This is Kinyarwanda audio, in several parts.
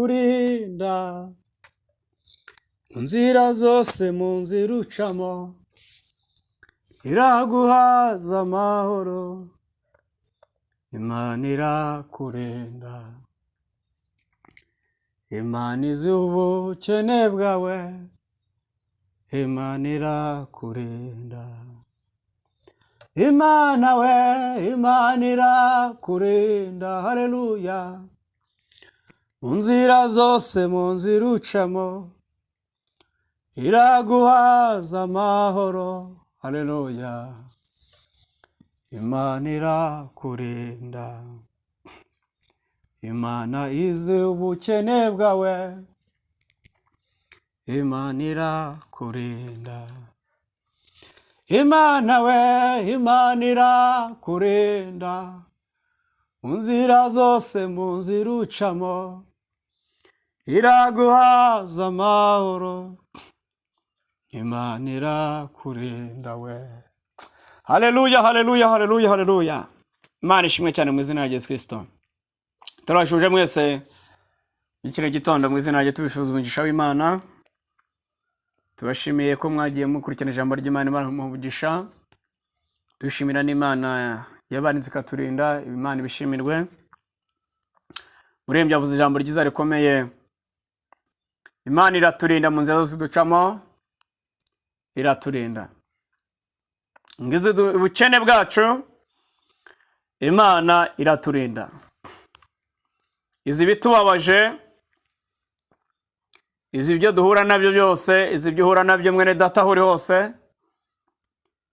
Irakurinda mu nzira zose, mu nzira ucamo, iraguhaza amahoro. Imana irakurinda. Imana izi ubukene bwawe. Imana irakurinda. Imana we, Imana irakurinda. Haleluya! Mu nzira zose, mu nzira ucamo, iraguhaza amahoro. Haleluya! Imana irakurinda. Imana izi ubukene bwawe. Imana irakurinda. Imana we, Imana irakurinda mu nzira zose, mu nzira ucamo, iraguhaza amahoro. Imana irakurinda we. Haleluya, haleluya, haleluya, haleluya! Imana ishimwe cyane mu izina rya Yesu Kirisito. Turabashuje mwese ikino gitondo mu izina rye, tubifuriza umugisha w'Imana. Tubashimiye ko mwagiye mukurikirana ijambo ry'Imana. Imana umugisha. Dushimira n'Imana yabarinze ikaturinda. Imana ibishimirwe. Murembye avuze ijambo ryiza rikomeye. Imana iraturinda mu nzira zose ducamo, iraturinda. Ngize ubukene bwacu, Imana iraturinda. Izi bitubabaje, izi ibyo duhura nabyo byose, izi ibyo uhura nabyo, mwene data, aho uri hose.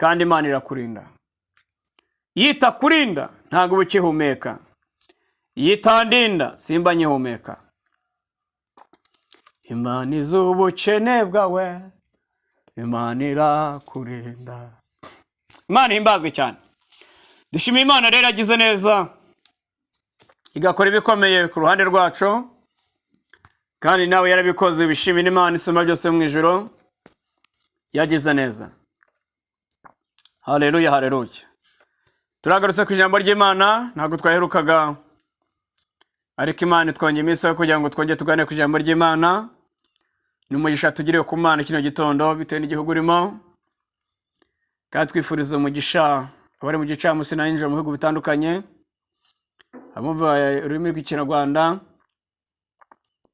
Kandi Imana irakurinda. Yitakurinda ntabwo uba ukihumeka. Yitandinda simba nkihumeka. Imana izi ubukene bwawe. Imana irakurinda. Imana ihimbazwe cyane. Dushimiye Imana rero yagize neza, igakora ibikomeye ku ruhande rwacu, kandi nawe yarabikoze. Bishimira Imana isumba byose mu ijuru, yagize neza. Haleluya, haleluya! Turagarutse ku ijambo ry'Imana. Ntabwo twaherukaga, ariko Imana itwongeye iminsi yo kugira ngo twongere tugane ku ijambo ry'Imana. Ni umugisha tugiriwe ku Mana kino gitondo, bitewe n'igihugu urimo. Kandi twifuriza umugisha abari mu gicamunsi na nijoro mu bihugu bitandukanye, abumva ururimi rw'Ikinyarwanda.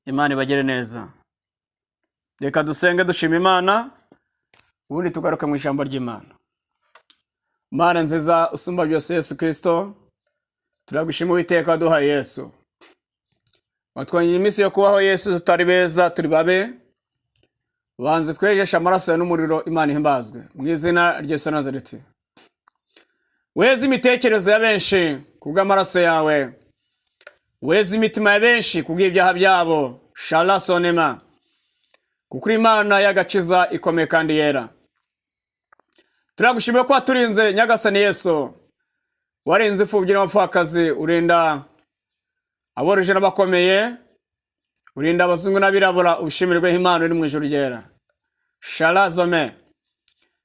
Imana ibagere neza. Reka dusenge dushima Imana, ubundi tugaruke mu ijambo ry'Imana. Mana nziza usumba byose, Yesu Kirisito, turagushima Uwiteka waduhaye Yesu, watwongera iminsi yo kubaho. Yesu, tutari beza, turi babe. Banze twejeshe amaraso yawe n'umuriro. Imana ihimbazwe mu izina rya Yesu Nazareti. Weze imitekerereze ya benshi kubw'amaraso yawe, weze imitima ya benshi kubw'ibyaha byabo. Shara sonema, kuko uri Imana y'agakiza ikomeye kandi yera. Turagushimiye ko waturinze, Nyagasani Yesu. Warinze imfubyi n'abapfakazi, urinda aboroje n'abakomeye, urinda abazungu n'abirabura. Ubishimirweho, Imana uri mu ijuru ryera. Sharazome,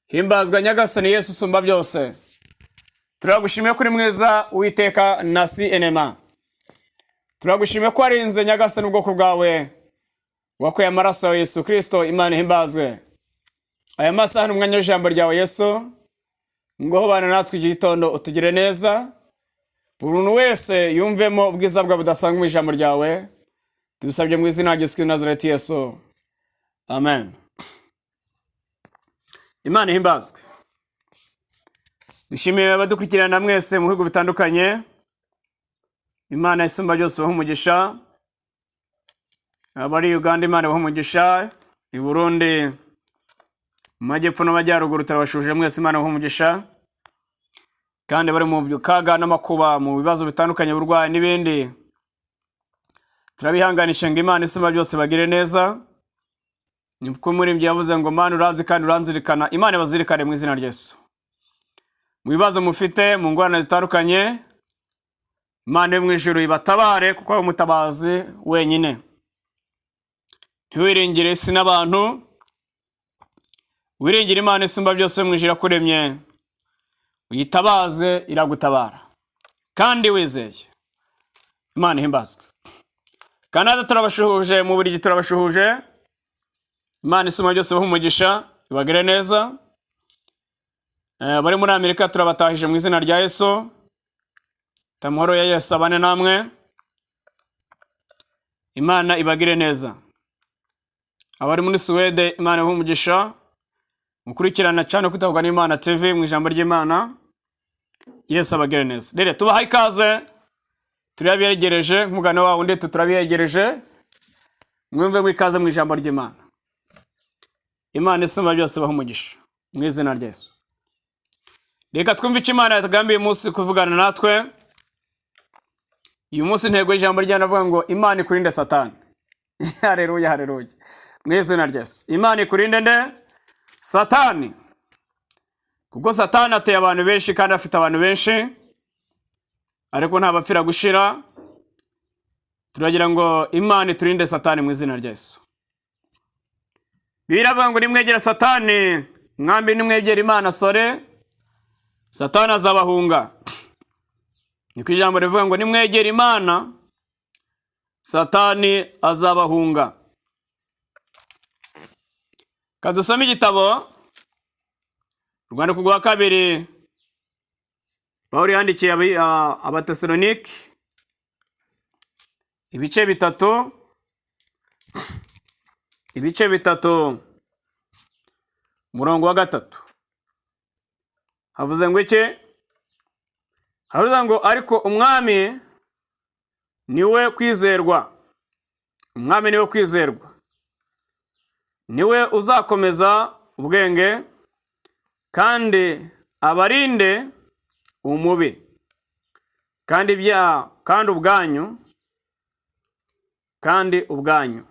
himbazwa Nyagasani Yesu usumba byose. Turagushimiye ko uri mwiza, Uwiteka na si enema. Turagushimiye ko warinze, Nyagasani, ubwoko bwawe wakuye amaraso yawe Yesu Kirisito. Imana ihimbazwe. Aya masaha ni umwanya w'ijambo ryawe Yesu. Ngaho bana natwe iki gitondo, utugire neza, buri muntu wese yumvemo ubwiza bwawe budasanzwe mu ijambo ryawe. Tubisabye mu izina rya Yesu Kristo Nazareti Yesu, amen. Imana ihimbazwe. Dushimiye abadukurikirana mwese mu bihugu bitandukanye. Imana isumba byose ibahe umugisha. Abari Uganda, Imana ibahe umugisha. I Burundi, mu majyepfo n'amajyaruguru, turabashuje mwese. Imana ibahe umugisha. Kandi bari mu kaga n'amakuba, mu bibazo bitandukanye, uburwayi n'ibindi, turabihanganisha ngo Imana isumba byose bagire neza. Niko umuririmbyi yavuze ngo: "Mana uranzi kandi uranzirikana." Imana ibazirikane mu izina rya Yesu. Mu bibazo mufite, mu ngorane zitandukanye, Imana yo mu ijuru ibatabare, kuko ari umutabazi wenyine. Ntiwiringire isi n'abantu, wiringire Imana isumba byose mu ijuru yakuremye. Uyitabaze, iragutabara kandi wizeye. Imana ihimbazwe. Canada turabashuhuje, mu Bubiligi turabashuhuje. Imana isumba byose ibahe umugisha, ibagire neza. Bari muri Amerika turabatahije mu izina rya Yesu. Amahoro ya Yesu abane namwe. Imana ibagire neza. Abari muri Suwede, Imana ibahe umugisha. Mukurikirana cyane Kwitabwa n'Imana TV mu ijambo ry'Imana. Yesu abagire neza. Rero tubaha ikaze, turabiyegereje nk'umugani wa wundi, turabiyegereje. Mwumve mu ikaze mu ijambo ry'Imana. Imana isumba byose ibahe umugisha mu izina rya Yesu. Reka twumve icyo Imana yatugambiye uyu munsi kuvugana natwe. Uyu munsi intego y'ijambo ry'Imana avuga ngo Imana ikurinde Satani. Haleluya, haleluya. Mu izina rya Yesu. Imana ikurinde nde? Satani. Kuko Satani ateye abantu benshi kandi afite abantu benshi, ariko ntabapfira gushira. Turagira ngo Imana iturinde Satani mu izina rya Yesu. Bibiliya iravuga ngo nimwegera Satani, mwambi nimwegera Imana sore, Satani azabahunga. Niko ijambo rivuga ngo nimwegera Imana, Satani azabahunga. Kadusome igitabo, urwandiko rwa kabiri Pawulo yandikiye Abatesalonike, ibice 3, ibice 3, umurongo wa 3. Havuze ngo iki? Havuze ngo ariko Umwami niwe kwizerwa. Umwami niwe kwizerwa, niwe uzakomeza ubwenge kandi abarinde umubi, kandi ibya kandi ubwanyu, kandi ubwanyu.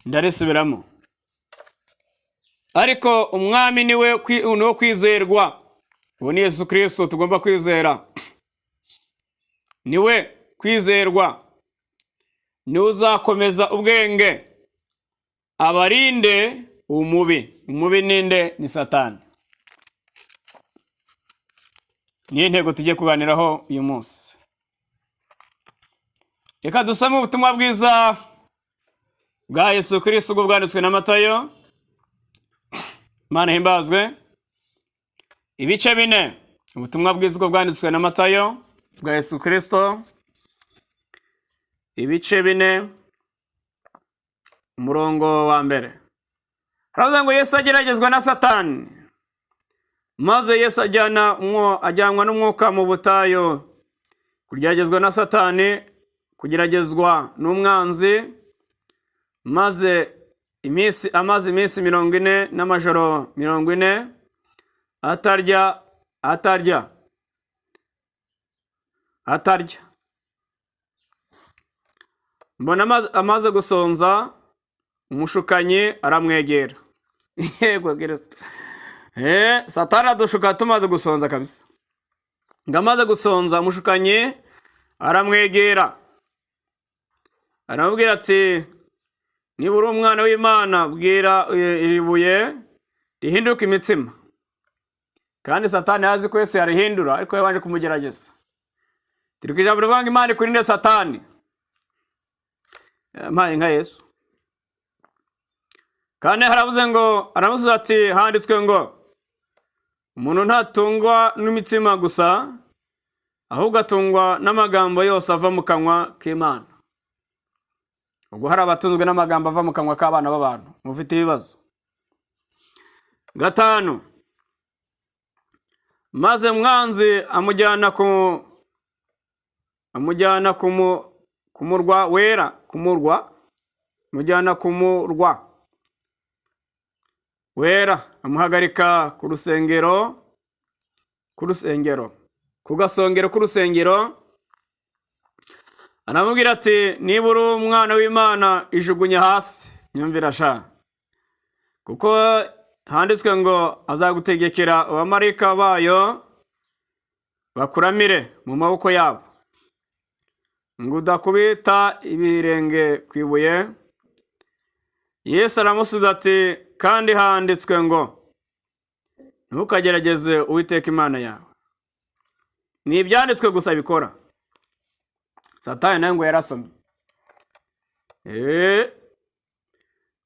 Ndarisubiramo: ariko Umwami niwe kwizerwa. Ubu ni Yesu Kirisito tugomba kwizera, niwe kwizerwa, niwe uzakomeza ubwenge, abarinde umubi. Umubi ninde? Ni Satani. Niyo ntego tugiye kuganiraho uyu munsi. Reka dusome ubutumwa bwiza bwa Yesu Kirisito ubwo bwanditswe na Matayo. Imana ihimbazwe. Ibice 4, ubutumwa bwiza ubwo bwanditswe na Matayo bwa Yesu Kirisito, ibice 4, umurongo wa 1. Haravuga ngo Yesu ageragezwa na Satani. Maze Yesu ajyanwa n'Umwuka mu butayu kugeragezwa na Satani, kugeragezwa n'umwanzi. Maze iminsi amaze iminsi 40 n'amajoro 40 atarya, atarya, atarya. Mbona amaze gusonza, umushukanyi aramwegera. Yego Kristo. Satani adushuka tumaze gusonza kabisa. Ngo amaze gusonza, umushukanyi aramwegera, aramubwira ati: "Niba uri umwana w'Imana, bwira iri buye rihinduke imitsima." Kandi Satani yazi ko Yesu yarihindura, ariko yabanje kumugerageza. Turi ku ijambo rivuga ngo Imana ikurinde Satani. Yampaye nka Yesu. Kandi haravuze ngo, aramusubiza ati: "Handitswe ngo umuntu ntatungwa n'imitsima gusa, ahubwo atungwa n'amagambo yose ava mu kanwa k'Imana." Ubwo hari abatunzwe n'amagambo ava mu kanwa k'abana b'abantu, mufite ibibazo. 5: maze mwanzi amujyana ku murwa wera, ku murwa, amujyana ku murwa wera, amuhagarika ku rusengero, ku rusengero, ku gasongero k'urusengero, aramubwira ati: "Niba uri umwana w'Imana, ijugunye hasi." Nyumvira sha! "Kuko handitswe ngo azagutegekera abamarayika bayo bakuramire mu maboko yabo, ngo udakubita ibirenge ku ibuye." Yesu aramusubiza ati: "Kandi handitswe ngo ntukagerageze Uwiteka Imana yawe." Ni ibyanditswe gusa bikora. Satani nawe ngo yarasomye.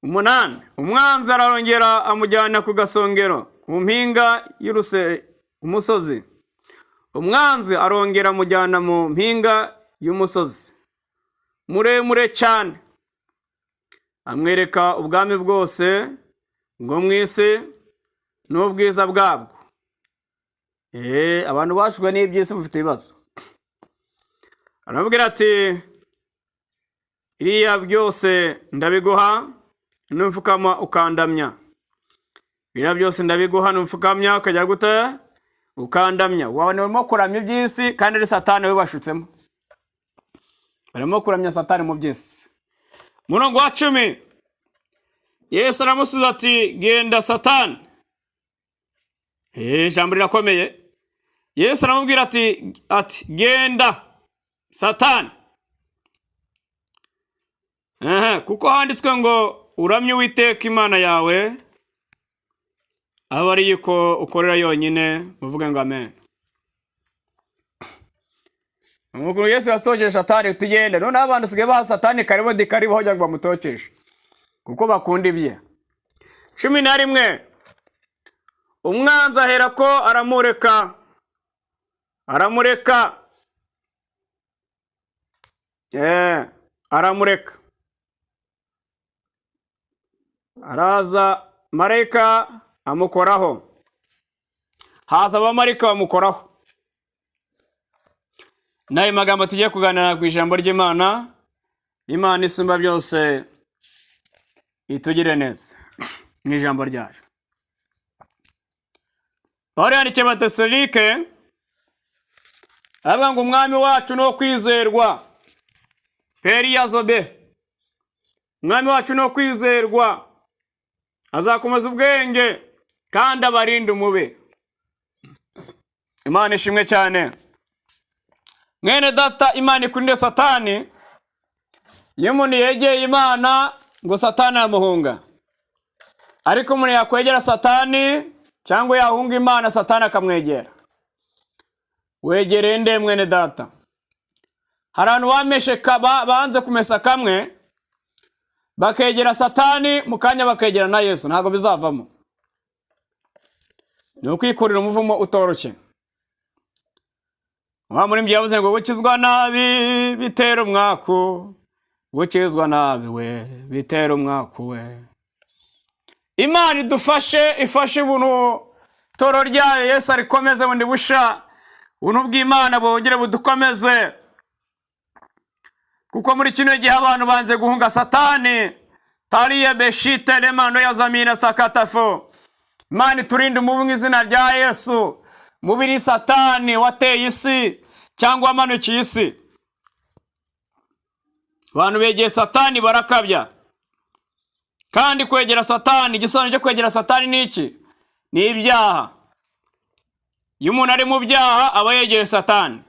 8, umwanzi ararongera amujyana ku gasongero, ku mpinga y'uruse umusozi. Umwanzi arongera amujyana mu mpinga y'umusozi muremure cyane, amwereka ubwami bwose bwo mu isi n'ubwiza bwabwo. Abantu bashwe n'iby'isi mufite ibibazo. Aramubwira ati: "Iriya byose ndabiguha numfukama ukandamya. Biriya byose ndabiguha numfukamya ukajya gute? Ukandamya." Wabona barimo kuramya iby'isi kandi ari Satani wibashutsemo. Barimo kuramya Satani mu by'isi. Murongo wa 10, Yesu aramusubiza ati: "Genda, Satani." Ijambo rirakomeye. Yesu aramubwira ati: "Genda, Satani. Aha, kuko handitswe ngo: 'Uramye Uwiteka Imana yawe, abe ari yuko ukorera yonyine.'" Muvuge ngo amen. Ukuntu Yesu yatokeje Satani, tugende. Noneho abantu basigaye baha Satani karibu di karibu kugira ngo bamutokeshe, kuko bakunda ibye. 11, umwanzi ahera ko aramureka, aramureka, aramureka. Araza marayika amukoraho, haza abamarayika bamukoraho. N'ayo magambo tugiye kuganira ku ijambo ry'Imana. Imana isumba byose itugire neza mu ijambo ryayo. Pawulo yandikiye Abatesalonike, aravuga ngo Umwami wacu ni uwo kwizerwa. Periyazobe, Umwami wacu ni uwo kwizerwa, azakomeza ubwenge kandi abarinde umubi. Imana ishimwe cyane. Mwene data, Imana ikurinde Satani. Iyo umuntu yegeye Imana, ngo Satani aramuhunga, ariko umuntu yakwegera Satani cyangwa yahunga Imana, Satani akamwegera. Wegereye nde, mwene data? Hari abantu bameshe, banze kumesa kamwe, bakegera Satani, mu kanya bakegera na Yesu. Ntabwo bizavamo, ni ukwikurira umuvumo utoroshye. Wa muri yavuze ngo gukizwa nabi bitera umwaku, gukizwa nabi we bitera umwaku we. Imana idufashe, ifashe ubuntu toro ryayo Yesu arikomeze bundi busha. Ubuntu bw'Imana bwongere budukomeze, kuko muri kino gihe abantu banze guhunga Satani. Tariye beshite lemando ya zamina sakatafo. Imana iturinde umubi mu izina rya Yesu. Mubiri Satani wateye isi cyangwa wamanukiye isi. Abantu begeye Satani barakabya. Kandi kwegera Satani, igisobanuro cyo kwegera Satani ni iki? Ni ibyaha. Iyo umuntu ari mu byaha, aba yegeye Satani.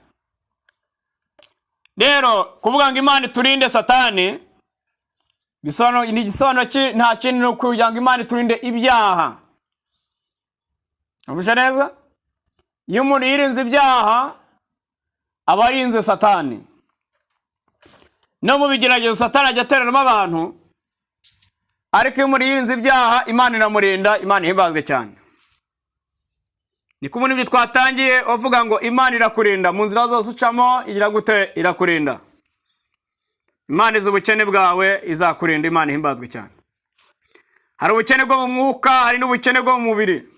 Rero kuvuga ngo Imana iturinde Satani ni igisobanuro, nta kindi, ni ukugira ngo Imana iturinde ibyaha. Uvuze neza? Iyo umuntu yirinze ibyaha, aba arinze Satani. No mu bigeragezo Satani ajya atereramo abantu, ariko iyo umuntu yirinze ibyaha, Imana iramurinda. Imana ihimbazwe cyane. Ni kumwe n'ibyo twatangiye uvuga ngo Imana irakurinda mu nzira zose ucamo. Igira gute? Irakurinda. Imana izi ubukene bwawe, izakurinda. Imana ihimbazwe cyane. Hari ubukene bwo mu mwuka, hari n'ubukene bwo mu mubiri,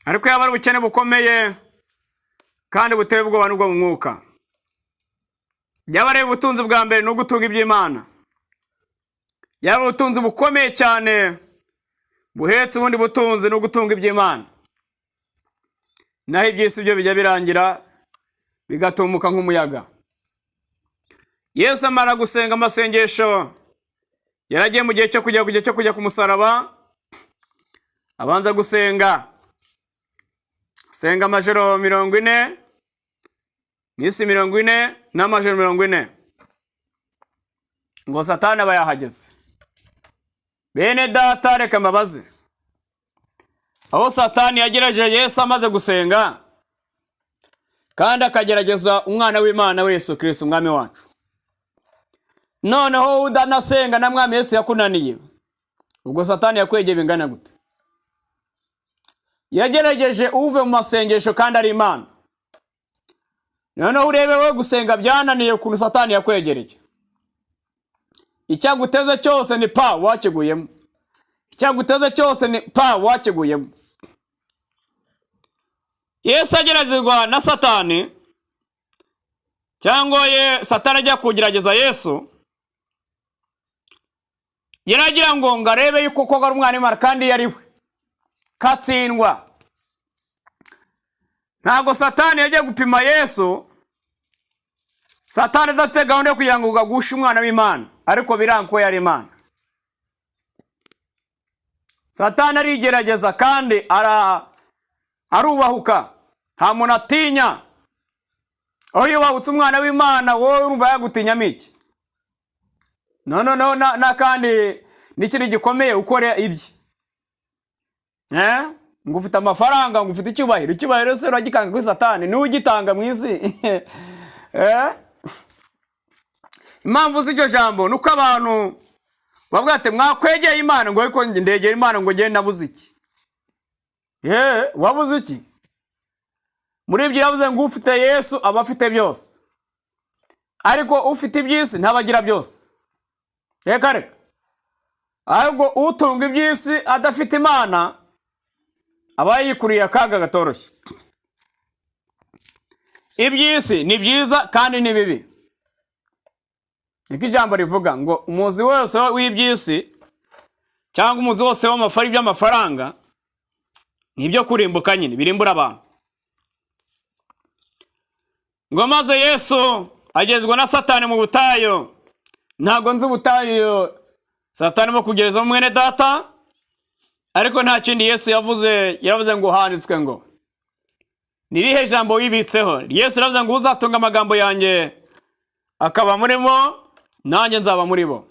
ariko yaba ari ubukene bukomeye kandi buteye ubwoba n'ubwo mu mwuka. Yaba ari ubutunzi bwa mbere ni ugutunga iby'Imana. Yaba ubutunzi bukomeye cyane buhetse ubundi butunzi ni ugutunga iby'Imana. Naho iby'isi byo bijya birangira, bigatumuka nk'umuyaga. Yesu amara gusenga amasengesho, yaragiye mu gihe cyo kujya ku musaraba, abanza gusenga, senga amajoro 40, iminsi 40 n'amajoro 40, ngo Satani aba yahageze. Bene data, reka mbabaze: aho Satani yagerageje Yesu amaze gusenga, Kandi akagerageza umwana w'Imana we Yesu Kristo umwami wacu. Noneho udanasenga na mwami Yesu yakunaniye, ubwo Satani yakwegeye bingana gute? Yagerageje uve mu masengesho kandi ari Imana. Noneho urebe we gusenga byananiye, ukuntu Satani yakwegereye. Icyaguteze cyose ni pa wakiguyemo, icyaguteze cyose ni pa wakiguyemo. Yesu ageragezwa na Satani, cyangwa ye Satani ajya kugerageza Yesu, yaragira ngo arebe yuko koko ari umwana w'Imana kandi yari we katsindwa. Ntabwo Satani yagiye gupima Yesu. Satani adafite gahunda yo kugira ngo agushe umwana w'Imana, ariko biranga ko yari Imana. Satani arigerageza kandi arubahuka, nta muntu atinya. Aho yubahutse umwana w'Imana, wowe urumva yagutinyamo iki? No no no, na kandi n'ikindi gikomeye, ukora ibye, ngo ufite amafaranga, ngo ufite icyubahiro. Icyubahiro se uragikanga kuri Satani? Niwe ugitanga mu isi. Impamvu z'iryo jambo ni uko abantu bavuga ati: "Mwakwegeye Imana," ngo ariko ndegera Imana ngo ngende nabuze iki? Ye, wabuze iki? Muri ibyo yavuze ngo ufite Yesu aba afite byose, ariko ufite iby'isi ntabagira byose. Reka reka, ahubwo utunga iby'isi adafite Imana aba yikuriye akaga gatoroshye. Iby'isi ni byiza kandi ni bibi, niko ijambo rivuga ngo umuzi wose w'iby'isi cyangwa umuzi wose w'amafaranga ni ibyo kurimbuka nyine, birimbura abantu. Ngo maze Yesu agezwa na Satani mu butayu. Ntabwo nzi ubutayu Satani arimo kugereza mwene data, ariko nta kindi Yesu yavuze. Yaravuze ngo: "Handitswe ngo." Ni irihe jambo wibitseho? Yesu yaravuze ngo: "Uzatunga amagambo yanjye akaba muri bo, nanjye nzaba muri bo."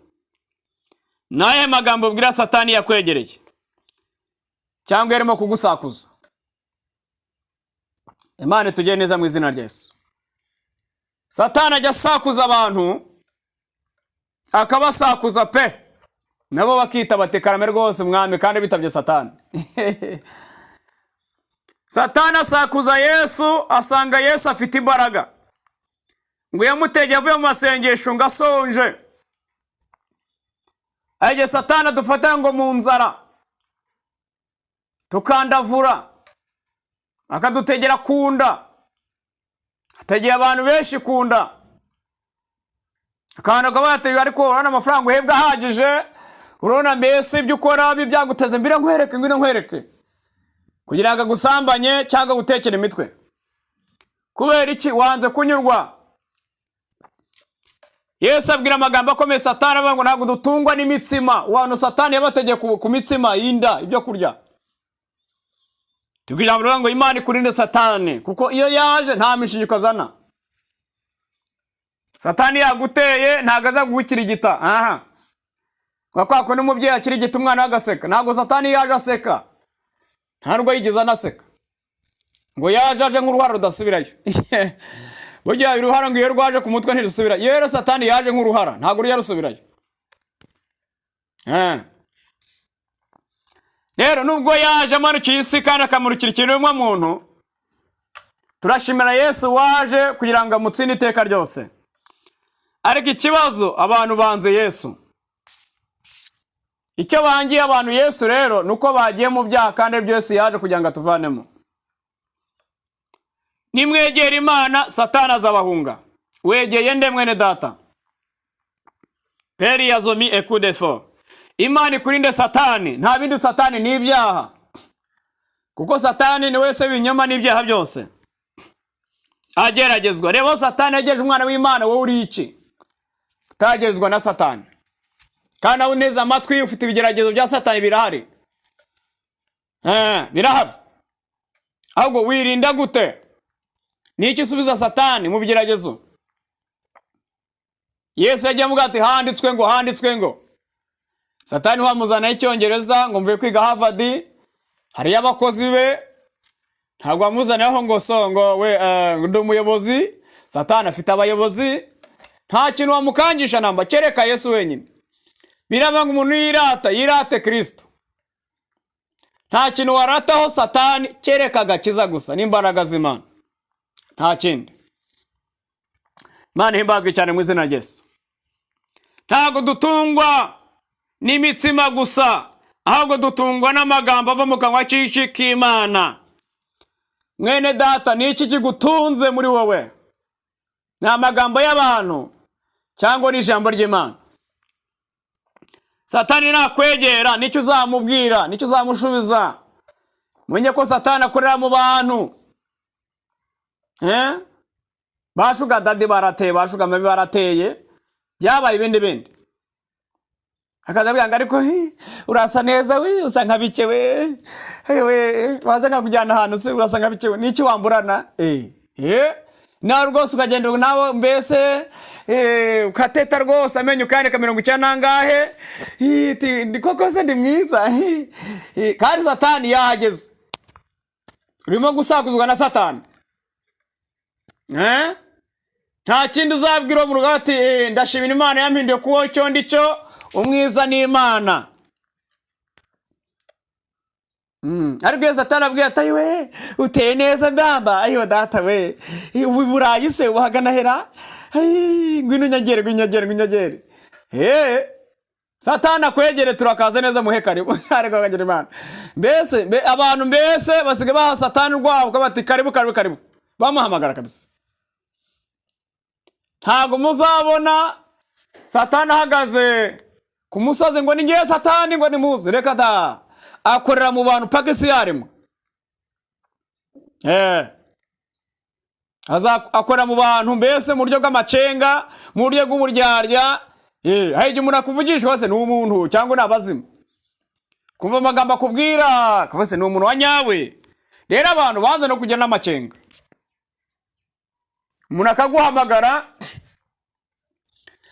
Ni ayahe magambo ubwira Satani yakwegereye cyangwa yarimo kugusakuza? Imana itugire neza mu izina rya Yesu. Satani ajya asakuza abantu, akabasakuza pe, nabo bakita bati: "Karame rwose mwami," kandi bitabye Satani. Satani asakuza Yesu, asanga Yesu afite imbaraga. Ngo yamutegeye avuye mu masengesho, ngo asonje. Igihe Satani adufata ngo mu nzara tukandavura, akadutegera ku nda, ategeye abantu benshi ku nda, akantu akaba yateye. Ariko urabona amafaranga uhembwa ahagije? Urabona mbese ibyo ukora byaguteze? Mbere nkwereke, ngwino nkwereke, kugira ngo agusambanye cyangwa gutekera imitwe. Kubera iki? Wanze kunyurwa. Yesu abwira amagambo akomeye Satani, avuga ngo ntabwo dutungwa n'imitsima. Abantu Satani yabategeye ku mitsima y'inda, ibyo kurya. Tubwira ijambo rivuga ngo Imana ikurinde Satani, kuko iyo yaje nta mishinyiko azana. Satani yaguteye ntabwo aza kugukirigita aha nka kwa kundi umubyeyi akirigita umwana we agaseka. Ntabwo Satani yaje aseka, nta nubwo yigeze anaseka. Ngo yaje aje nk'uruhara rudasubirayo. Burya uruhara ngo iyo rwaje ku mutwe ntirusubirayo. Iyo rero Satani yaje nk'uruhara, ntabwo rujya rusubirayo. Rero nubwo yaje amanukiye isi kandi akamurikira ikiremwa muntu, turashimira Yesu waje kugira ngo amutsinde iteka ryose. Ariko ikibazo, abantu banze Yesu. Icyo bangiye abantu Yesu rero ni uko bagiye mu byaha, kandi ibyo Yesu yaje kugira ngo atuvanemo. Nimwegera Imana, Satani azabahunga. Wegeye nde, mwene data? Peri ya zomi ekudefo. Imana ikurinde Satani. Nta bindi, Satani ni ibyaha, kuko Satani ni wese w'ibinyoma n'ibyaha byose. Ageragezwa reba, Satani yagejeje umwana w'Imana, wowe uri iki utagerezwa na Satani? Kandi nawe uneze amatwi, ufite ibigeragezo bya Satani, birahari. Birahari. Ahubwo wirinda gute? Ni iki usubiza Satani mu bigeragezo? Yesu yagiye amuga ati: "Handitswe ngo, handitswe ngo." Satani wamuzanaho icyongereza ngo mvuye kwiga Harvard, hariyo abakozi be. Ntabwo wamuzaniraho ngo so ngo we ngo ndi umuyobozi. Satani afite abayobozi, nta kintu wamukangisha namba, kereka Yesu wenyine. Biraba ngo umuntu yirata yirate Kristo. Nta kintu warataho Satani kereka agakiza gusa n'imbaraga z'Imana, nta kindi. Imana ihimbazwe cyane mu izina rya Yesu. Ntabwo dutungwa n'imitsima gusa, ahubwo dutungwa n'amagambo ava mu kanwa k'iki? K'Imana. Mwene data, ni iki kigutunze muri wowe? Ni amagambo y'abantu cyangwa ni ijambo ry'Imana? Satani nakwegera, nicyo uzamubwira, nicyo uzamushubiza? Mumenye ko Satani akorera mu bantu. Eh? Ba sugar daddy barateye, ba sugar mommy barateye, byabaye ibindi bindi. Akaza abwira ngo: "Ariko hi, urasa neza we, usa nka bike we, we waza nkakujyana ahantu se, urasa nka bike we, niki wamburana?" Eh, nawe rwose ukagenda nawe mbese ukateta rwose, amenyo ukandika 90 n'angahe. Hi, ndi koko se ndi mwiza? Hi, hi, kandi Satani yahageze, urimo gusakuzwa na Satani. Eh? Nta kindi uzabwira uwo mu rugo ati: "Ndashimira Imana yampinduye kuba icyo ndi cyo, umwiza ni Imana." Ariko iyo Satani abwiye ati: "We, uteye neza mbamba, ayiwe data we, ubu Burayi se uhagana hera? Ai, ngwino unyegere, ngwino unyegere, ngwino unyegere." Satani akwegere, turakaza neza, muhe karibu. Ariko akagira Imana mbese abantu mbese basigaye baha Satani urwabo bati: "Karibu, karibu, karibu," bamuhamagara kabisa. Ntabwo muzabona Satani ahagaze ku musozi ngo: "Ni ngewe Satani," ngo nimuze. Reka da, akorera mu bantu paka isi yaremwe. Akorera mu bantu mbese mu buryo bw'amacenga, mu buryo bw'uburyarya. Hari igihe umuntu akuvugisha wese ni umuntu cyangwa ni abazimu, kumva amagambo akubwira wese ni umuntu wa nyawe. Rero abantu banze no kugira n'amacenga, umuntu akaguhamagara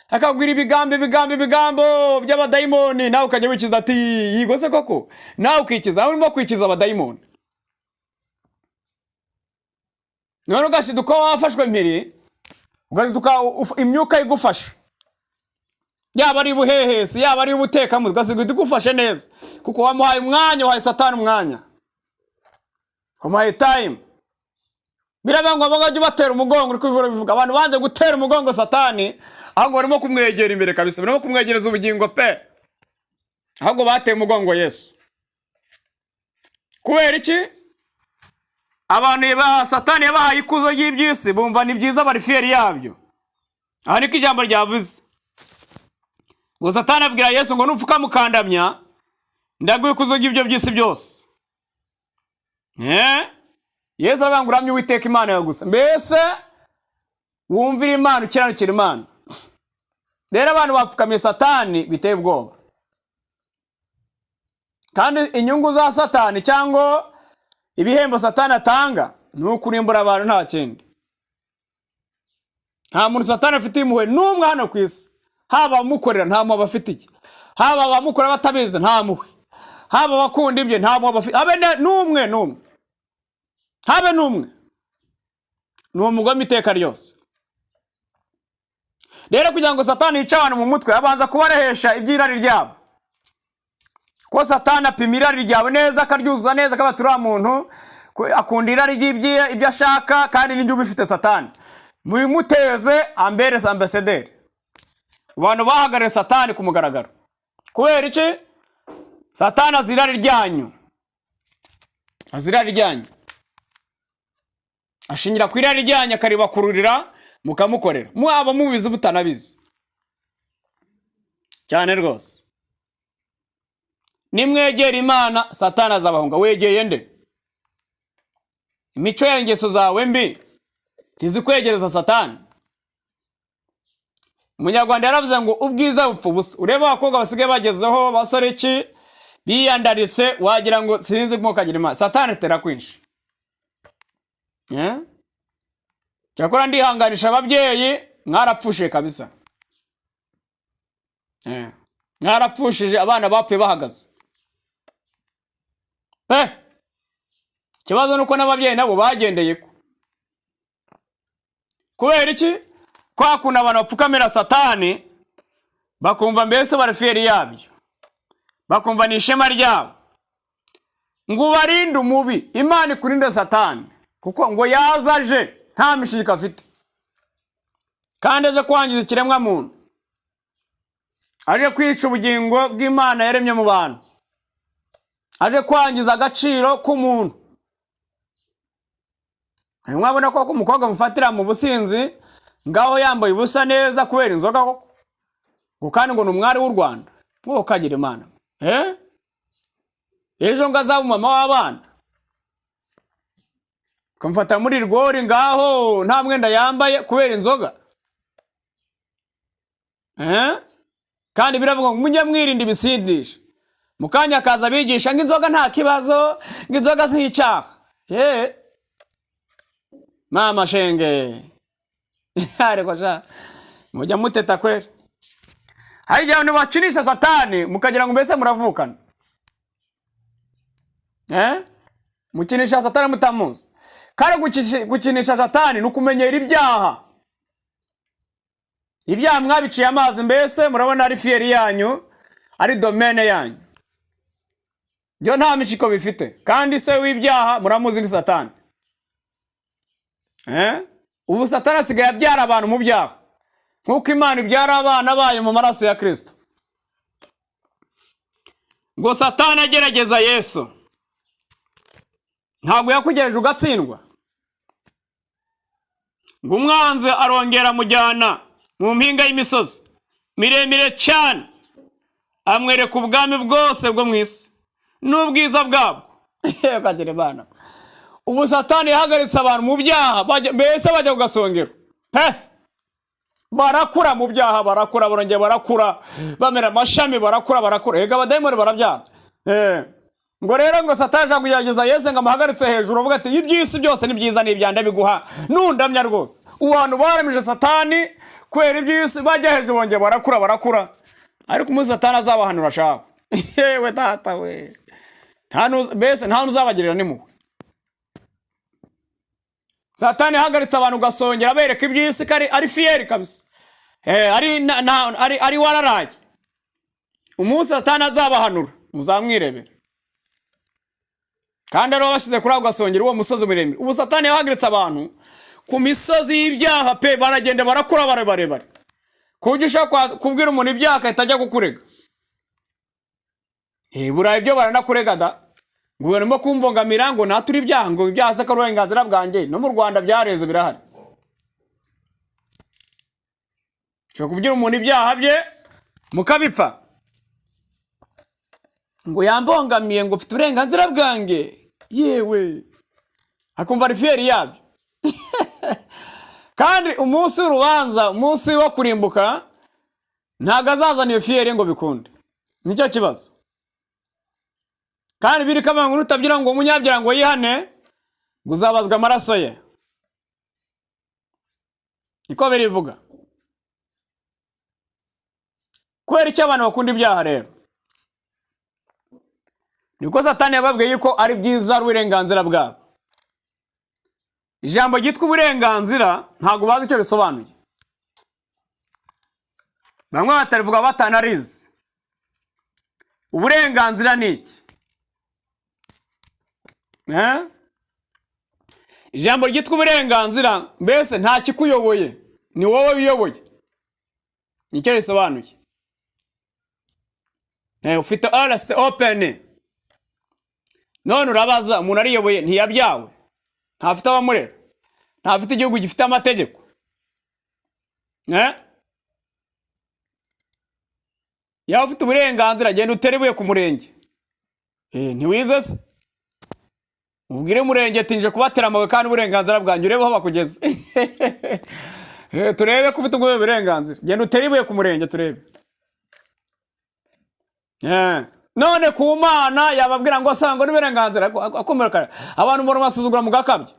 akabwira ibigambo, ibigambo, ibigambo by'abadayimoni, nawe ukajya wikiza ati: "Yigo se koko?" Nawe ukikiza, nawe urimo kwikiza abadayimoni. None ugashiduka wafashwe mpiri, ugashiduka imyuka igufashe, yaba ari ubuhehesi, yaba ari ubutekamutwe, ugasiga igufashe neza kuko wamuhaye umwanya, wahaye Satani umwanya, wamuhaye time. Biravuga ngo bajye batera umugongo, uri kubivuga bivuga abantu banze gutera umugongo Satani, ahubwo barimo kumwegera imbere kabisa, barimo kumwegereza ubugingo pe, ahubwo bateye umugongo Yesu. Kubera iki? Abantu ba Satani yabahaye ikuzo ry'iby'isi, bumva ni byiza, bari fier yabyo. Aha niko ijambo ryavuze ngo Satani abwira Yesu ngo: "Nupfuka mukandamya, ndaguha ikuzo ry'ibyo by'isi byose." Eh? Yesu aravuga ngo: "Uramye Uwiteka Imana yawe gusa." Mbese wumvira Imana, ukiranukira Imana. Rero abantu bapfukamiye Satani biteye ubwoba, kandi inyungu za Satani cyangwa ibihembo Satani atanga ni ukurimbura abantu, nta kindi. Nta muntu Satani afitiye impuhwe n'umwe hano ku isi. Haba abamukorera, nta mpuhwe abafitiye, haba abamukorera batabizi, nta mpuhwe, haba abakunda ibye, nta mpuhwe abafitiye, habe n'umwe n'umwe, habe n'umwe. Ni umugome iteka ryose. Rero kugira ngo Satani yice abantu mu mutwe, abanza kubarehesha iby'irari ryabo, ko Satani apima irari ryawe neza, akaryuzuza neza, akaba uriya muntu akunda irari ry'ibyo, ibyo ashaka, kandi n'ibyo ubifite. Satani mubimuteze, ambere ambasaderi. Abantu bahagarariye Satani ku mugaragaro. Kubera iki? Satani azi irari ryanyu, azi irari ryanyu, ashingira ku irari ryanyu akaribakururira, mukamukorera, mwaba mubizi mutanabizi cyane rwose. Nimwegera Imana, Satani azabahunga. Wegeye nde? Imico yawe, ingeso zawe mbi ntizikwegereza Satani? Umunyarwanda yaravuze ngo: "Ubwiza bupfa ubusa." Urebe abakobwa basigaye bagezeho, basore iki, biyandaritse, wagira ngo sinzi, kagira Imana. Satani atera kwinshi. Eh? Cyakora ndihanganisha ababyeyi, mwarapfushije kabisa. Mwarapfushije, abana bapfuye bahagaze pe. Ikibazo ni uko n'ababyeyi nabo bagendeye ko. Kubera iki? Kwa kuntu abantu bapfukamira Satani, bakumva mbese bari fier yabyo, bakumva ni ishema ryabo. Ngo ubarinde umubi, Imana ikurinde Satani, kuko ngo yaza aje nta mishiko afite, kandi aje kwangiza ikiremwa muntu, aje kwica ubugingo bw'Imana yaremye mu bantu, aje kwangiza agaciro k'umuntu. Mwabona ko umukobwa mufatira mu businzi ngaho yambaye ubusa neza kubera inzoga koko, ngo kandi ngo ni umwari w'u Rwanda, ngo ukagira Imana, eh? Ejo ngo azaba umama w'abana, ukamufata muri rwori ngaho nta mwenda yambaye kubera inzoga, eh? Kandi biravuga ngo mujye mwirinda ibisindisha. Mu kanya akaza abigisha ngo inzoga nta kibazo, ngo inzoga si icyaha. Eh, mama shenge, ariko sha mujya muteta kweri. Hari igihe abantu bakinisha Satani mukagira ngo mbese muravukana, eh? Mukinisha Satani mutamuzi. Kandi gukinisha Satani ni ukumenyera ibyaha. Ibyaha mwabiciye amazi, mbese murabona ari fier yanyu, ari domaine yanyu, byo nta mishiko bifite. Kandi se w'ibyaha muramuzi, ni Satani, eh? Ubu Satani asigaye abyara abantu mu byaha nk'uko Imana ibyara abana bayo mu maraso ya Kirisito. Ngo Satani agerageza Yesu. Ntabwo yakugereje ugatsindwa? Ngo umwanzi arongera amujyana mu mpinga y'imisozi miremire cyane, amwereka ubwami bwose bwo mu isi n'ubwiza bwabwo. Ukagira Imana! Ubu Satani yahagaritse abantu mu byaha, mbese bajya ku gasongero pe, barakura mu byaha, barakura, barongera barakura, bamera amashami, barakura, barakura. Ega abadayimoni barabyara. Ngo rero ngo Satani ashaka kugerageza Yesu, ngo amuhagaritse hejuru, avuga ati: "Iby'isi byose ni byiza, ni ibyanjye, biguha nundamya rwose." Ubu bantu baramije Satani kubera iby'isi, bajya hejuru, bongera barakura, barakura. Ariko umunsi Satani azabahanura ashaka, yewe data we, mbese nta n'uzabagirira n'impuhwe. Satani yahagaritse abantu ugasongera, abereka iby'isi ko ari fier kabisa. Ari ari wararaye. Umunsi Satani azabahanura muzamwirebera. Kandi aribo bashyize kuri ako gasongero, uwo musozi muremure. Ubu Satani yahagaritse abantu ku misozi y'ibyaha pe, baragenda barakura barebare, ku buryo ushobora kubwira umuntu ibyaha agahita ajya kukurega. Burayi byo baranakurega da, ngo barimo kumbongamira, ngo nature ibyaha, ngo ibyaha se ko ari uburenganzira bwanjye? No mu Rwanda byareze, birahari. Ushobora kubwira umuntu ibyaha bye mukabipfa, ngo yambongamiye, ngo ufite uburenganzira bwanjye. Yewe, akumva ari fier yabyo. Kandi umunsi w'urubanza, umunsi wo kurimbuka, ntabwo azazana iyo fier ngo bikunde. Nicyo kibazo. Kandi biri kamwe ngo nutabyira ngo umunyabyaha ngo yihane, ngo uzabazwa amaraso ye, niko birivuga. Kubera icyo abantu bakunda ibyaha rero, niko Satani yababwiye yuko ari byiza, ari uburenganzira bwabo. Ijambo ryitwa uburenganzira ntabwo bazi icyo risobanuye. Bamwe batarivuga batanarizi. Uburenganzira ni iki? Eh? Ijambo ryitwa uburenganzira mbese nta kikuyoboye, ni wowe wiyoboye, nicyo risobanuye. Ufite arase open. None urabaza, umuntu ariyoboye, ntiyabyawe, ntafite abamurera, ntafite igihugu gifite amategeko, eh? Yaba ufite uburenganzira, genda utere ibuye ku murenge. Ntiwize se? Ubwire umurenge ati: "Nje kubatera amabuye kandi uburenganzira bwanjye," urebe aho bakugeze. Turebe ko ufite ubwo burenganzira. Genda utere ibuye ku murenge turebe. None ku Mana yababwira ngo sangwa n'uburenganzira akomereka. Abantu mbona basuzugura mu gakabye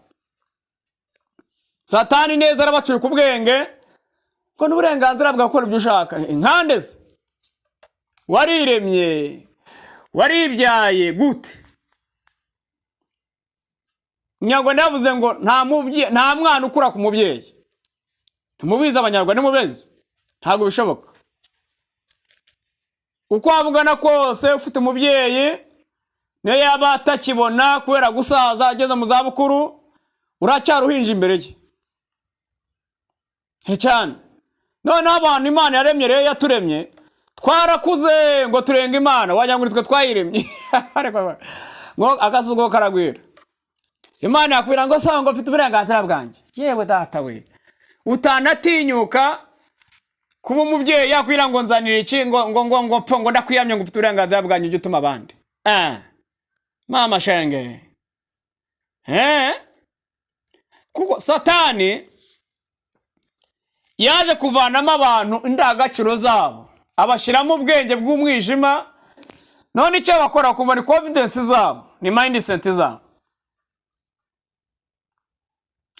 Satani neza, arabacuye ku bwenge ko n'uburenganzira bwa gukora ibyo ushaka. Nkande se wariremye, waribyaye gute? Umunyarwanda yavuze ngo nta mwana ukura ku mubyeyi. Ntimubizi Abanyarwanda? Ntimubizi? Ntabwo bishoboka. Uko waba ungana kose, ufite umubyeyi, niyo yaba atakibona kubera gusaza, ageze mu zabukuru, uracyari uhinja imbere ye cyane. Noneho abantu Imana yaremye rero, yaturemye twarakuze ngo turenga Imana, wagira ngo nitwe twayiremye. Ngo agasugo karagwira. Imana yakubwira ngo sanga ngo mfite uburenganzira bwanjye. Yewe data we, utanatinyuka kuba umubyeyi yakwira ngo nzanira iki, ngo ngo ngo ndakwiyamye, ngo ufite uburenganzira bwanjye, ujye utuma abandi. Mama shenge, kuko Satani yaje kuvanamo abantu indangagaciro zabo, abashyiramo ubwenge bw'umwijima. None icyo bakora kumva ni confidence zabo, ni mindset zabo.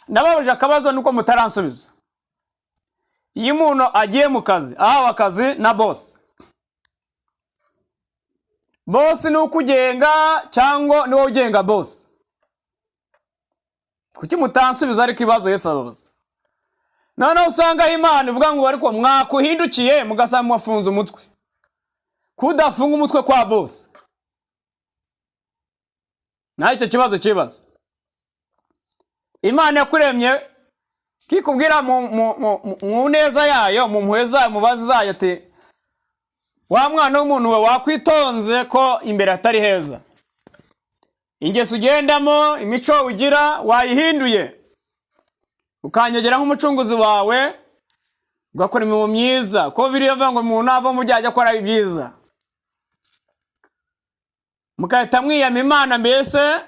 Nababajije akabazo nuko mutaransubiza. Iyo umuntu agiye mu kazi, ahawe akazi na boss, boss ni ukugenga cyangwa ni wowe ugenga boss? Kuki mutansubiza? Ariko ibibazo Yesu ababaza, noneho usanga Imana ivuga ngo ariko mwakuhindukiye, mugasanga mwafunze umutwe. Kudafunga umutwe kwa boss, naho icyo kibazo kibaza Imana yakuremye, kikubwira mu neza yayo, mu mpuhwe zayo, mu mbabazi zayo, ati: "Wa mwana w'umuntu we, wakwitonze ko imbere atari heza. Ingeso ugendamo, imico ugira, wayihinduye ukanyegera nk'umucunguzi wawe, ugakora imirimo myiza, ko biriya bivuga ngo umuntu nava mu byaha ajya akora ibyiza." Mugahita mwiyama Imana mbese.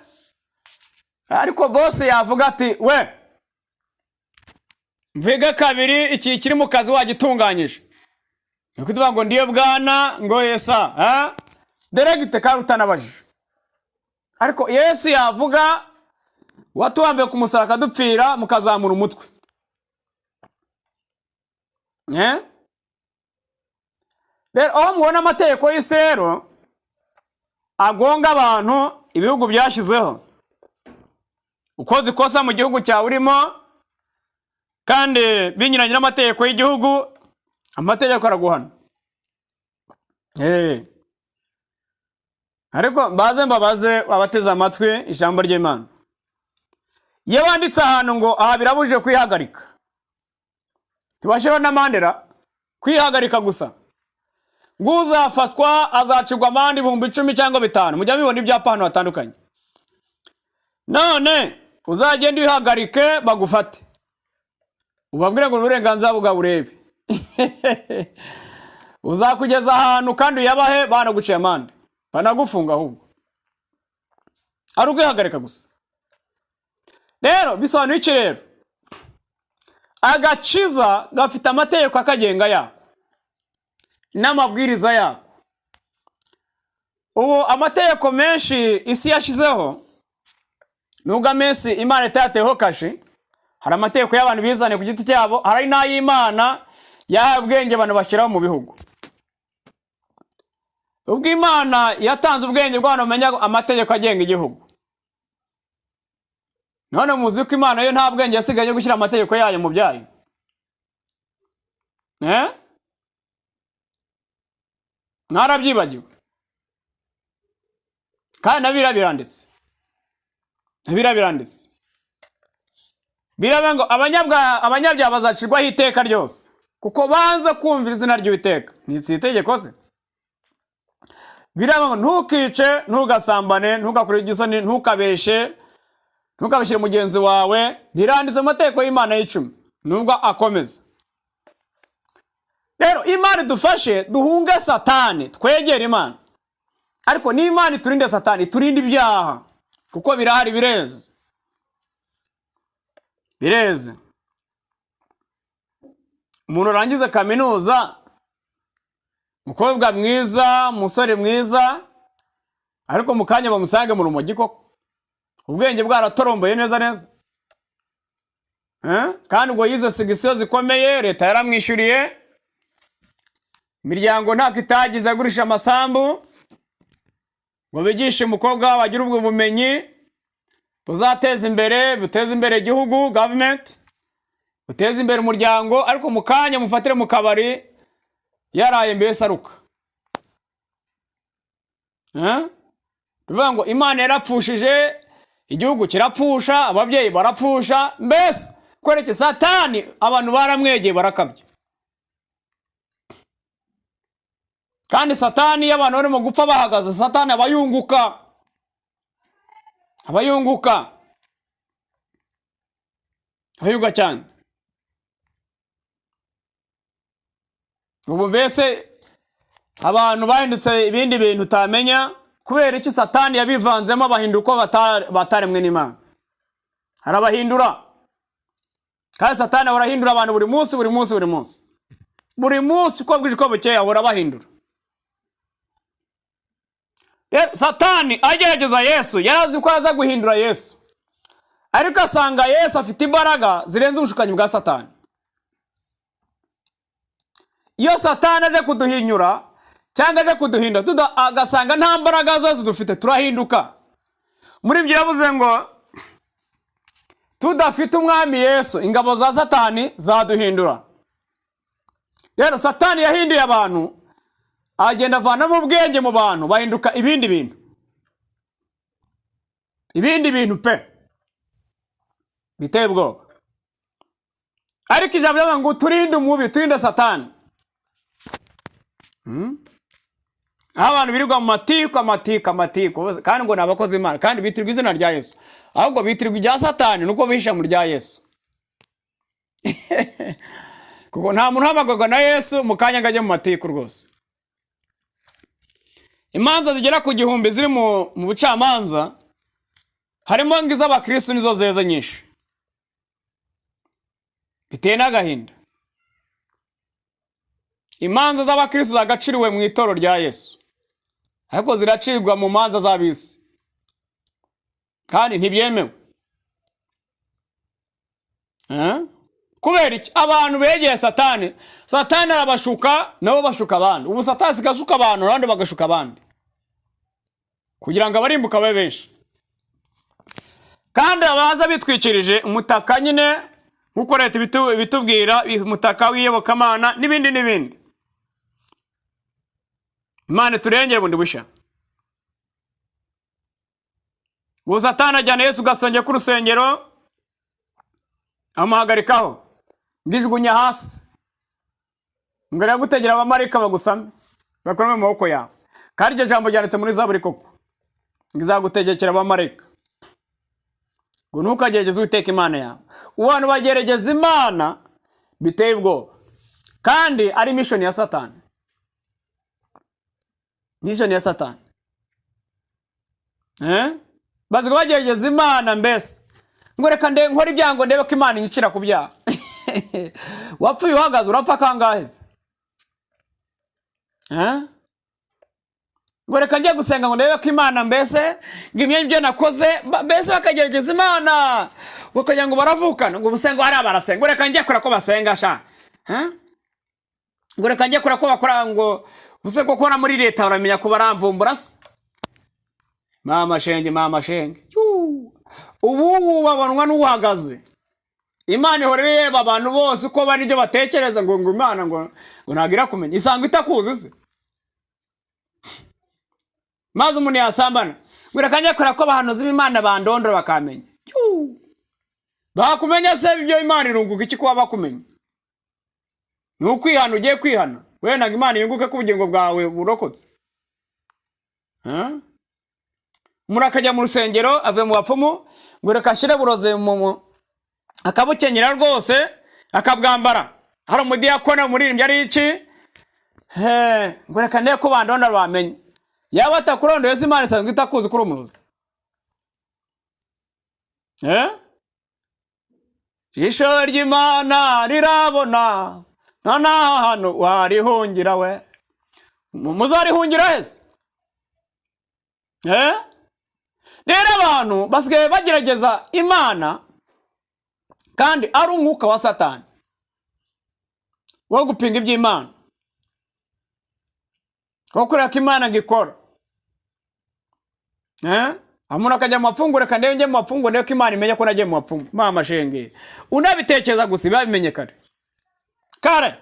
Ariko boss yavuga ati: "We mvuge kabiri, iki kiri mu kazi wagitunganyije?" Ni ukuvuga ngo ndiyo bwana, ngo yesa direct, kandi utanabajije. Ariko Yesu yavuga watubambiye ku musaraba akadupfira, mukazamura umutwe. Eh? Rero aho mubona amategeko y'isi rero agonga abantu, ibihugu byashyizeho, ukoze ikosa mu gihugu cyawe urimo kandi binyuranye n'amategeko y'igihugu, amategeko araguhana. Ariko mbaze, mbabaze abateze amatwi ijambo ry'Imana: iyo banditse ahantu ngo aha birabujije kwihagarika, ntibashyiraho n'amande ra? Kwihagarika gusa, ngo uzafatwa azacirwa amande 10,000 cyangwa 5,000. Mujya mubibona ibyapa ahantu hatandukanye. None uzagende wihagarike bagufate, ubabwire ngo ni uburenganzira bwawe, urebe uzakugeza ahantu kandi uyabahe, banaguciye amande, banagufunga ahubwo, ari ukwihagarika gusa. Rero bisobanuye iki? Rero agakiza gafite amategeko akagenga yako n'amabwiriza yako. Ubu amategeko menshi isi yashyizeho, nubwo amenshi Imana itayateyeho kashi, hari amategeko y'abantu bizaniye ku giti cyabo, hari n'ay'Imana yahaye ubwenge abantu bashyiraho mu bihugu. Ubwo Imana yatanze ubwenge bw'abantu bamenya amategeko agenga igihugu, none muzi ko Imana yo nta bwenge yasigaye yo gushyira amategeko yayo mu byayo? Eh? Mwarabyibagiwe? Kandi na biriya biranditse, biriya biranditse, biravuga ngo abanyabyaha bazacirwaho iteka ryose kuko banze kumvira izina ry'Uwiteka. Ni si itegeko se? Biravuga ngo ntukice, ntugasambane, ntugakore igisoni, ntukabeshe, ntukabeshyire mugenzi wawe. Biranditse mu mategeko y'Imana y'icumi, nubwo akomeza. Rero Imana idufashe duhunge Satani, twegere Imana. Ariko n'Imana iturinde Satani, iturinde ibyaha, kuko birahari, bireze, bireze. Umuntu urangiza kaminuza, umukobwa mwiza, umusore mwiza, ariko mu kanya bamusange mu rumogi koko, ubwenge bwaratoromboye neza neza. Eh? Kandi ubwo yize segisiyo zikomeye, leta yaramwishyuriye, imiryango ntako itagize agurisha amasambu ngo bigishe umukobwa wabo agire ubwo bumenyi. Buzateza imbere, buteze imbere igihugu, government, buteze imbere umuryango, ariko mu kanya mufatire mu kabari yaraye mbese aruka. Eh? Bivuga ngo Imana yarapfushije, igihugu kirapfusha, ababyeyi barapfusha, mbese kwereke Satani abantu baramwegeye barakabya. Kandi Satani iyo abantu barimo gupfa bahagaze, Satani aba yunguka, aba yunguka, aba yunguka cyane. Ubu mbese abantu bahindutse ibindi bintu utamenya kubera iki Satani yabivanzemo, bahinduka uko bataremwe n'Imana, arabahindura. Kandi Satani ahora ahindura abantu buri munsi, buri munsi, buri munsi, buri munsi, uko bwije uko bukeye ahora abahindura. Rero Satani agerageza Yesu, yari azi ko aza guhindura Yesu, ariko asanga Yesu afite imbaraga zirenze ubushukanyi bwa Satani. Iyo Satani aje kuduhinyura cyangwa aje kuduhindura, agasanga nta mbaraga zose dufite, turahinduka. Muri ibyo yavuze ngo tudafite umwami Yesu, ingabo za Satani zaduhindura. Rero Satani yahinduye abantu, agenda avanamo ubwenge mu bantu, bahinduka ibindi bintu, ibindi bintu pe, biteye ubwoba. Ariko ijambo ryavuga ngo turinde umubi, turinde Satani. Aho abantu birirwa mu matiku, amatiku, amatiku, kandi ngo ni abakozi b'Imana, kandi bitirirwa izina rya Yesu, ahubwo bitirirwa irya Satani nuko bihisha mu rya Yesu. Kuko nta muntu uhamagarwa na Yesu mu kanya ngo ajye mu matiku rwose. Imanza zigera ku 1000 ziri mu bucamanza, harimo ng'iz'abakristo nizo zeze nyinshi, biteye n'agahinda. Imanza z'abakristo zagaciriwe mu itorero rya Yesu, ariko ziracirwa mu manza z'ab'isi, kandi ntibyemewe. Kubera iki? Abantu begeye Satani, Satani arabashuka nabo bashuka abandi. Ubu Satani asigaye ashuka abantu, abandi bagashuka abandi, kugira ngo abarimbuka babe benshi. Kandi abaza bitwikirije umutaka nyine, nk'uko leta ibitubwira, umutaka w'iyobokamana n'ibindi n'ibindi. Imana iturengere bundi bushya. Ubu Satani ajyana Yesu gasongero k'urusengero, amuhagarikaho, ngijugunya hasi, ngo aragutegera abamarayika bagusame bakore mu maboko yawe. Kandi iryo jambo ryanditse muri Zaburi koko, ngo izagutegekera abamarayika, ngo ntukagerageze Uwiteka Imana yawe. Abantu bagerageza Imana biteye ubwoba, kandi ari mission ya Satani, mission ya Satani. Bazi ko bagerageza Imana mbese, ngo reka nkore ibyaha ngo ndebe ko Imana inyicira ku byaha. Wapfuye uhagaze, urapfa kangahe se? Ngo reka njye gusenga ngo ndebe ko Imana mbese ngo imwe ibyo nakoze, mbese bakagerageza Imana bakagira ngo baravukana, ngo ubusengo hariya barasenga, ngo reka njye kora ko basenga sha. Ngo reka njye kora ko bakora, ngo ubuse ko kubona muri leta baramenya ko baramvumbura se. Mama shenge, mama shenge. Yuu. Ubu babonwa n'uhagaze. Imana ihora ireba abantu bose uko bari, ibyo batekereza, ngo Imana ngo ntabwo irakumenya, isanga itakuzi se. Maze umuntu yasambana, ngo reka njye kora ko abahanuzi b'Imana bandondora bakamenya. Yuu. Bakumenya se ibyo Imana irunguka iki kuba bakumenya? Ni ukwihana, ugiye kwihana wenda ngo Imana yunguke ko ubugingo bwawe burokotse. Umuntu akajya mu rusengero avuye mu bapfumu, ngo reka ashyire buroze mu akabukenyera rwose akabwambara. Hari umudiyakoni, umuririmbyi ari iki? Ngo reka ndebe ko bandonda bamenye. Yaba atakurondoye se Imana isanzwe itakuzi kuri umurozi? Jisho ry'Imana rirabona, nta n'ahantu warihungira we. Muzarihungira hese? Rero abantu basigaye bagerageza Imana kandi ari umwuka wa Satani wo gupinga iby'Imana, wo kureba ko Imana ngo ikora. Umuntu akajya mu bapfumu, reka ndebe njye mu bapfumu ndebe ko Imana imenya ko nagiye mu bapfumu. Mama shenge, unabitekereza gusa biba bimenye kare kare.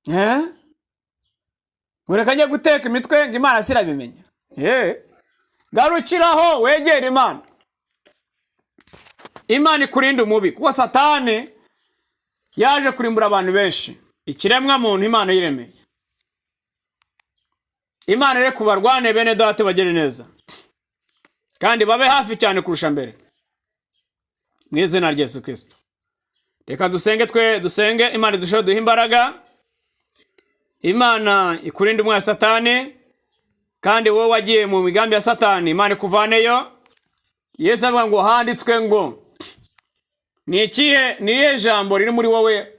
Eh? Ngo reka njye guteka imitwe ngo Imana sirabimenya. Eh. Garukiraho wegere Imana, Imana ikurinde umubi, kuko Satani yaje kurimbura abantu benshi. Ikiremwa muntu Imana yiremeye. Imana rero kubarwane, bene data, bagere neza kandi babe hafi cyane kurusha mbere, mu izina rya Yesu Kirisito. Reka dusenge, twe dusenge Imana idusheho, duhe imbaraga. Imana ikurinde umwana Satani, kandi wowe wagiye mu migambi ya Satani, Imana ikuvaneyo. Yesu avuga ngo handitswe ngo. Ni ikihe, ni irihe jambo riri muri wowe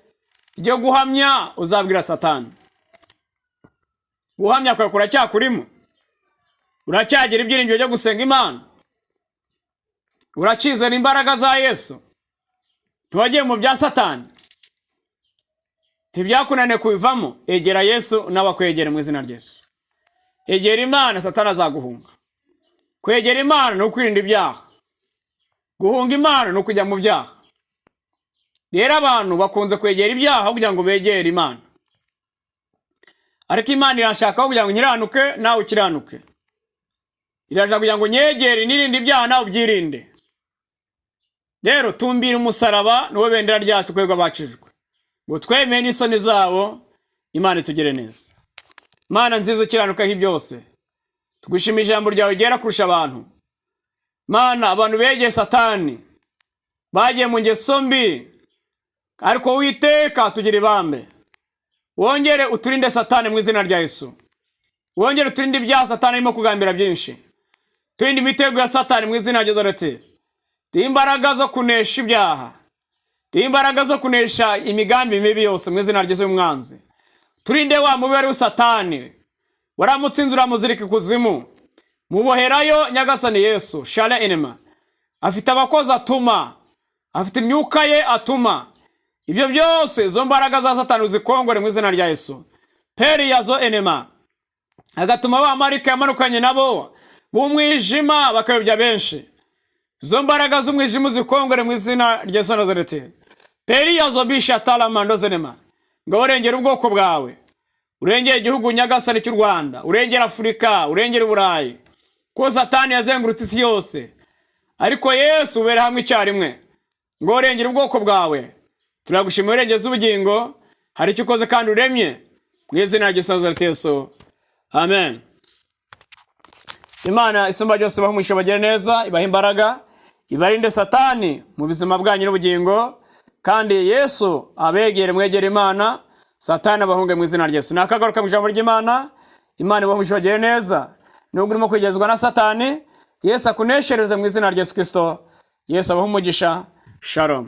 ryo guhamya uzabwira Satani? Guhamya kwawe kuracyakurimo? Uracyagira ibyiringiro byo gusenga Imana? Uracyizera imbaraga za Yesu? Ntiwagiye mu bya Satani? Ntibyakunaniye kubivamo? Egera Yesu nawe akwegere mu izina rya Yesu. Egera Imana, Satani azaguhunga. Kwegera Imana ni ukwirinda ibyaha, guhunga Imana ni ukujya mu byaha. Rero abantu bakunze kwegera ibyaha kugira ngo begere Imana, ariko Imana irashaka kugira ngo nkiranuke nawe ukiranuke. Irashaka kugira ngo nyegere nirinde ibyaha, nawe ubyirinde. Rero tumbire umusaraba, niwo bendera ryacu twebwe abakijijwe, ngo twemeye n'isoni zabo. Imana itugire neza. Mana nziza ukiranuka byose, tugushima ijambo ryawe ryera kurusha abantu. Mana, abantu begeye Satani, bagiye mu ngeso mbi, ariko Witeka tugira ibambe, wongere uturinde Satani mu izina rya Yesu. Wongere uturinde ibyaha Satani arimo kugambira byinshi, turinde imitego ya Satani mu izina rya Yesu. Duhe imbaraga zo kunesha ibyaha, duhe imbaraga zo kunesha imigambi mibi yose mu izina rya Yesu y'umwanzi. Turinde wa mubi wari Satani, waramutsinze, uramuzirika ikuzimu, muboherayo. Nyagasani Yesu share inema, afite abakozi atuma, afite imyuka ye atuma. Ibyo byose, izo mbaraga za Satani uzikongore mu izina rya Yesu. Peri yazo enema agatuma abamarayika yamanukanye nabo b'umwijima bakayobya benshi. Izo mbaraga z'umwijima uzikongore mu izina rya Yesu Nazareti. Peri yazo bisha talamando zenema, ngo urengere ubwoko bwawe, urengere igihugu Nyagasani cy'u Rwanda, urengere Afurika, urengere Uburayi, kuko Satani yazengurutse isi yose, ariko Yesu ubera hamwe icyarimwe. Ngo urengere ubwoko bwawe. Turagushima urengeza ubugingo, hari icyo ukoze kandi uremye, mu izina rya Yesu Nazareti Yesu, amen. Imana isumba byose ibahe umugisha, bagire neza, ibahe imbaraga, ibarinde Satani mu buzima bwanyu n'ubugingo, kandi Yesu abegere, mwegere Imana, Satani abahunge mu izina rya Yesu. Ni akagaruka mu ijambo ry'Imana. Imana ibahe umugisha, bagire neza. Nubwo urimo kwegezwa na Satani, Yesu akuneshereze mu izina rya Yesu Kirisito. Yesu abahe umugisha. Shalom.